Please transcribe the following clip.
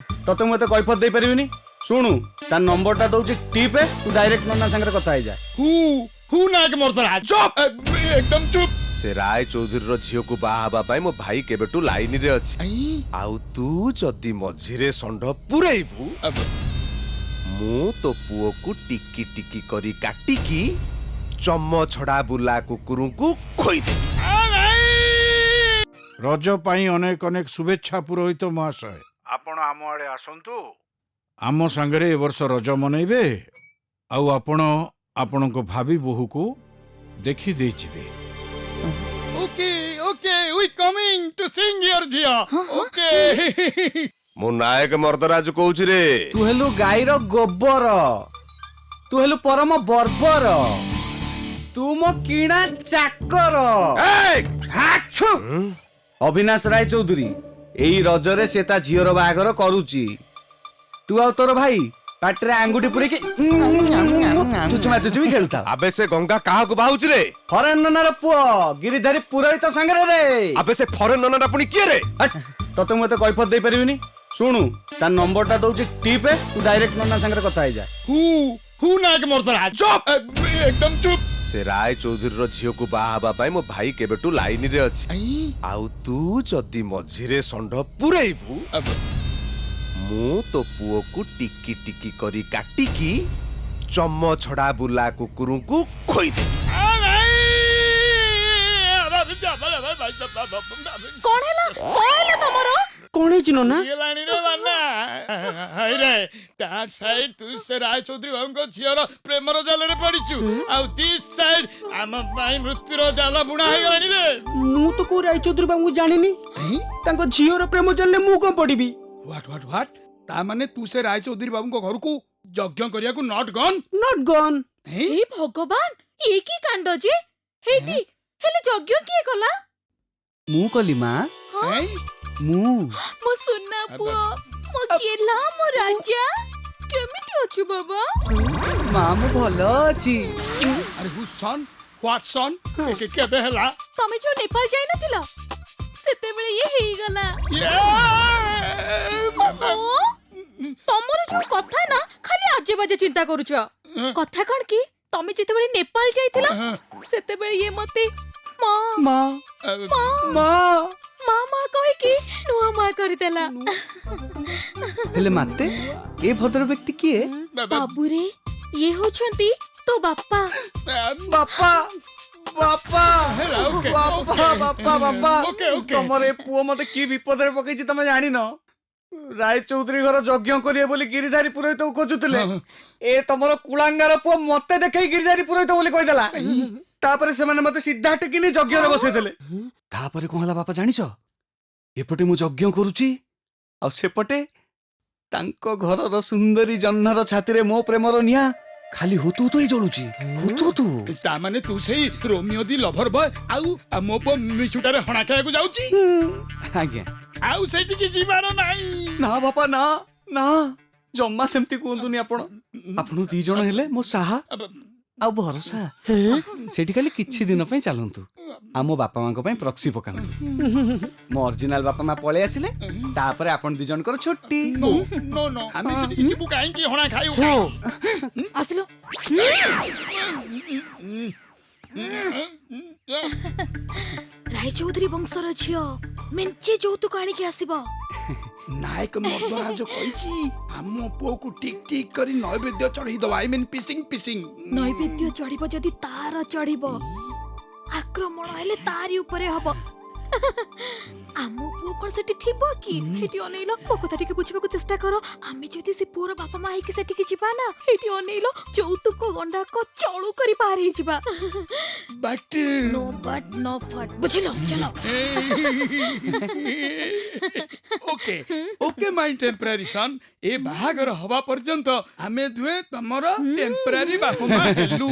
ତତେ ମୁଁ ଏତେ କୈଫତ ଦେଇପାରିବିନି। ଶୁଣୁ, ତା ନମ୍ବରଟା ଦଉଛି, ଟିପେ, ତୁ ଡାଇରେକ୍ଟ ନନା ସାଙ୍ଗରେ କଥା ହେଇଯା। ହୁ ହୁ ନାୟକ ମର୍ଦ୍ଦରାଜ, ଏକଦମ ଚୁପ। ସେ ରାୟ ଚୌଧୁରୀର ଝିଅକୁ ବାହା ହେବା ପାଇଁ ମୋ ଭାଇ କେବେଠୁ ଲାଇନରେ ଅଛି। ଆଉ ତୁ ଯଦି ମଝିରେ ଷଣ୍ଢ ପୁରେଇବୁ, ମୁଁ ତୋ ପୁଅକୁ ଟିକି ଟିକି କରି କାଟିକି ଚମ ଛଡା ବୁଲା କୁକୁରଙ୍କୁ ଖୋଇଦେବି। ରଜ ପାଇଁ ଅନେକ ଅନେକ ଶୁଭେଚ୍ଛା ପୁରୋହିତ ମହାଶୟ। ଆପଣ ଆମ ଆଡ଼େ ଆସନ୍ତୁ, ଆମ ସାଙ୍ଗରେ ଏ ବର୍ଷ ରଜ ମନେଇବେ ଆଉ ଆପଣ ଆପଣଙ୍କ ଭାବି ବୋହୂକୁ ଦେଖି ଦେଇଯିବେ। Okay, we coming to seeing your ଝିଅ, ଓକେ। ମୁଁ ନାୟକ ମର୍ଦ୍ଦରାଜ କହୁଛି ରେ। ତୁ ହେଲୁ ଗାଈର ଗୋବର, ତୁ ହେଲୁ ପରମ ବର୍ବର, ତୁ ମୋ କିଣା ଚାକର। ଏଇ! ହାଛୁ! ଅବିନାଶ ରାୟ ଚୌଧୁରୀ ଏଇ ରଜରେ ସେ ତା ଝିଅର ବାହାଘର କରୁଛି। ତୁ ଆଉ ତୋର ଭାଇ ପାଟିରେ ଆଙ୍ଗୁଠି ପୁରେଇକି ଚୁଚୁମା ଚୁଚୁମି ଖେଳୁଥାଅ। ଆବେ, ସେ ଗଙ୍ଗା କାହାକୁ ବାହୁଛି ରେ? ଫରେନ ନନାର ପୁଅ ଗିରିଧାରୀ ପୁରୋହିତ ସାଙ୍ଗରେ ରେ। ଆବେ, ସେ ଫରେନ ନନାଟା ପୁଣି କିଏ ରେ? ହଟ୍, ତତେ ମୁଁ ଏତେ କୈଫତ ଦେଇପାରିବିନି। ଶୁଣୁ, ତା ନମ୍ବରଟା ଦଉଛି, ଟିପେ, ତୁ ଡାଇରେକ୍ଟ ନନା ସାଙ୍ଗରେ କଥା ହେଇଯା। ହୁ ହୁ ନାୟକ ମର୍ଦ୍ଦରାଜ, ଏକଦମ ଚୁପ। ସେ ରାୟ ଚୌଧୁରୀର ଝିଅକୁ ବାହା ହେବା ପାଇଁ ମୋ ଭାଇ କେବେଠୁ ଲାଇନରେ ଅଛି। ଆଉ ତୁ ଯଦି ମଝିରେ ଷଣ୍ଢ ପୁରେଇବୁ, ମୁଁ ତୋ ପୁଅକୁ ଟିକି ଟିକି କରି କାଟିକି ଚମ ଛଡା ବୁଲା କୁକୁରଙ୍କୁ ଖୋଇଦେବି। କଣ ହେଲା, କଣ ହେଲା ତମର? କଣ ହେଇଛି ନନା? ହେଲାଣି ରେ ବାନା ହଇରେ। ତା ସାଇଡ୍ ତୁ ସେ ରାୟ ଚୌଧୁରୀ ବାବୁଙ୍କ ଝିଅର ପ୍ରେମର ଜାଲରେ ପଡିଛୁ, ଆଉ this side ଆମ ପାଇଁ ମୃତ୍ୟୁର ଜାଲ ବୁଣା ହେଇଗଲାଣି ରେ। ମୁଁ ତ କୋଉ ରାୟଚୌଧୁରୀ ବାବୁଙ୍କୁ ଜାଣିନି। ତାଙ୍କ ଝିଅର ପ୍ରେମ ଜାଣିଲେ ମୁଁ କଣ ପଡିବି? What what what? ତା ମାନେ ତୁ ସେ ରାୟ ଚୌଧୁରୀ ବାବୁଙ୍କ ଘରକୁ ଯଜ୍ଞ କରିବାକୁ not gun? Not gun. ହେ ଭଗବାନ, ଇଏ କି କାଣ୍ଡ ଯେ? ହେଇଟି, ହେଲେ ଯଜ୍ଞ କିଏ କଲା? ମୁଁ କଲି ମା, ମୁଁ। ମୋ ସୁନା ପୁଅ, ମୋ ଗେଲା, ମୋ ରାଜା, କେମିତି ଅଛୁ ବାବା? ମା, ମୁଁ ଭଲ ଅଛି। ଆରେ, ହୁ ସନ୍, what ସନ୍? କେବେ ହେଲା? ତମେ ଯୋଉ ନେପାଳ ଯାଇନଥିଲ, ସେତେବେଳେ ଇଏ ହେଇଗଲା। ଓ, ତମର ଯୋଉ କଥା ନା, ଖାଲି ଆଜେ ବାଜେ ଚିନ୍ତା କରୁଛ। କଥା କଣ କି, ତମେ ଯେତେବେଳେ ନେପାଳ ଯାଇଥିଲ, ସେତେବେଳେ ଇଏ ମତେ ମା ମା ମା ମା ମା ମା କହିକି ନୂଆ ମା କରିଦେଲା। ହେଲେ ମାତେ, ଏ ଭଦ୍ର ବ୍ୟକ୍ତି କିଏ? ବାବୁରେ, ଇଏ ହଉଛନ୍ତି ତୋ ବାପା। ବାପା, ବାପା। ହେଲା, ଓକେ। ବାପା, ବାପା, ବାପା। Okay, okay. ତମର ଏ ପୁଅ ମତେ କି ବିପଦରେ ପକେଇଛି ତମେ ଜାଣିନ। ରାୟ ଚୌଧୁରୀ ଘର ଯଜ୍ଞ କରିବେ ବୋଲି ଗିରିଧାରୀ ପୁରୋହିତକୁ ଖୋଜୁଥିଲେ। ଏ ତମର କୁଳାଙ୍ଗାର ପୁଅ ମତେ ଦେଖେଇ ଗିରିଧାରୀ ପୁରୋହିତ ବୋଲି କହିଦେଲା। ତାପରେ ସେମାନେ ମତେ ସିଧା ଟେକି ନେଇ ଯଜ୍ଞରେ ବସେଇଦେଲେ। ତାପରେ କଣ ହେଲା ବାପା ଜାଣିଛ? ଏପଟେ ମୁଁ ଯଜ୍ଞ କରୁଛି ଆଉ ସେପଟେ ତାଙ୍କ ଘରର ସୁନ୍ଦରୀ ଜହ୍ନର ଛାତିରେ ମୋ ପ୍ରେମର ନିଆଁ ଖାଲି ହୁତୁ ହୁତୁ ହେଇ ଜଳୁଛି, ହୁତୁ ହୁତୁ। ତା ମାନେ ତୁ ସେଇ ରୋମିଓ ଦି ଲଭର ବୟ, ଆଉ ମୋ ପୁଅ ମିଛୁଟାରେ ହଣା ଖାଇବାକୁ ଯାଉଛି? ଆଜ୍ଞା। ଆଉ ସେଇଠିକି ଯିବାର ନାହିଁ। ନା ବାପା, ନା ନା, ଜମା ସେମିତି କୁହନ୍ତୁନି ଆପଣ। ଆପଣ ଦି ଜଣ ହେଲେ ମୋ ସାହା ଆଉ ଭରସା। ସେଠି ଖାଲି କିଛି ଦିନ ପାଇଁ ଚାଲନ୍ତୁ ଆଉ ମୋ ବାପା ମାଙ୍କ ପାଇଁ ପ୍ରକ୍ସି ପକାନ୍ତୁ। ମୋ ଅରିଜିନାଲ ବାପା ମା ପଳେଇ ଆସିଲେ ତାପରେ ଆପଣ ଦି ଜଣଙ୍କର ଛୁଟି। ନୋ ନୋ ନୋ, ଆମେ ସେଠିକି ଯିବୁ କାହିଁକି? ହଣା ଖାଇବୁ କାହିଁକି? ଆସିଲୁ। ରାୟଚୌଧୁରୀ ବଂଶର ଝିଅ ମେଞ୍ଚେ ଯୌତୁକ ଆଣିକି ଆସିବ। ନାୟକ ମର୍ଦ୍ଦରାଜ କହିଛି ଆମ ପୁଅକୁ ଠିକ ଠିକ କରି ନୈବେଦ୍ୟ ଚଢେଇ ଦବା, I mean ପିସିଂ ପିସିଂ। ନୈବେଦ୍ୟ ଚଢିବ ଯଦି ତାର ଚଢିବ, ଆକ୍ରମଣ ହେଲେ ତାରି ଉପରେ ହବ। ଆମ ପୁଅ କଣ ସେଠି ଥିବ କି? ଏଠି ଅନେଇଲ, ମୋ କଥା ଟିକେ ବୁଝିବାକୁ ଚେଷ୍ଟା କର। ଆମେ ଯଦି ସେ ପୁଅର ବାପା ମା ହେଇକି ସେଠିକି ଯିବା ନା, ଏଠି ଅନେଇଲ, ଯୌତୁକ ଗଣ୍ଡାକ ଚଳୁ କରି ପାର ହେଇଯିବା। ବଟ୍ ନୋ ବଟ୍, ନୋ ଫଟ୍, ବୁଝିଲ? ଚାଲ। ଓକେ, ମାଇ ଟେମ୍ପରାରୀ ସନ୍। ଏ ବାହାଘର ହବା ପର୍ଯ୍ୟନ୍ତ ଆମେ ଦୁହେଁ ତମର ଟେମ୍ପରାରୀ ବାପା ମା ହେଲୁ।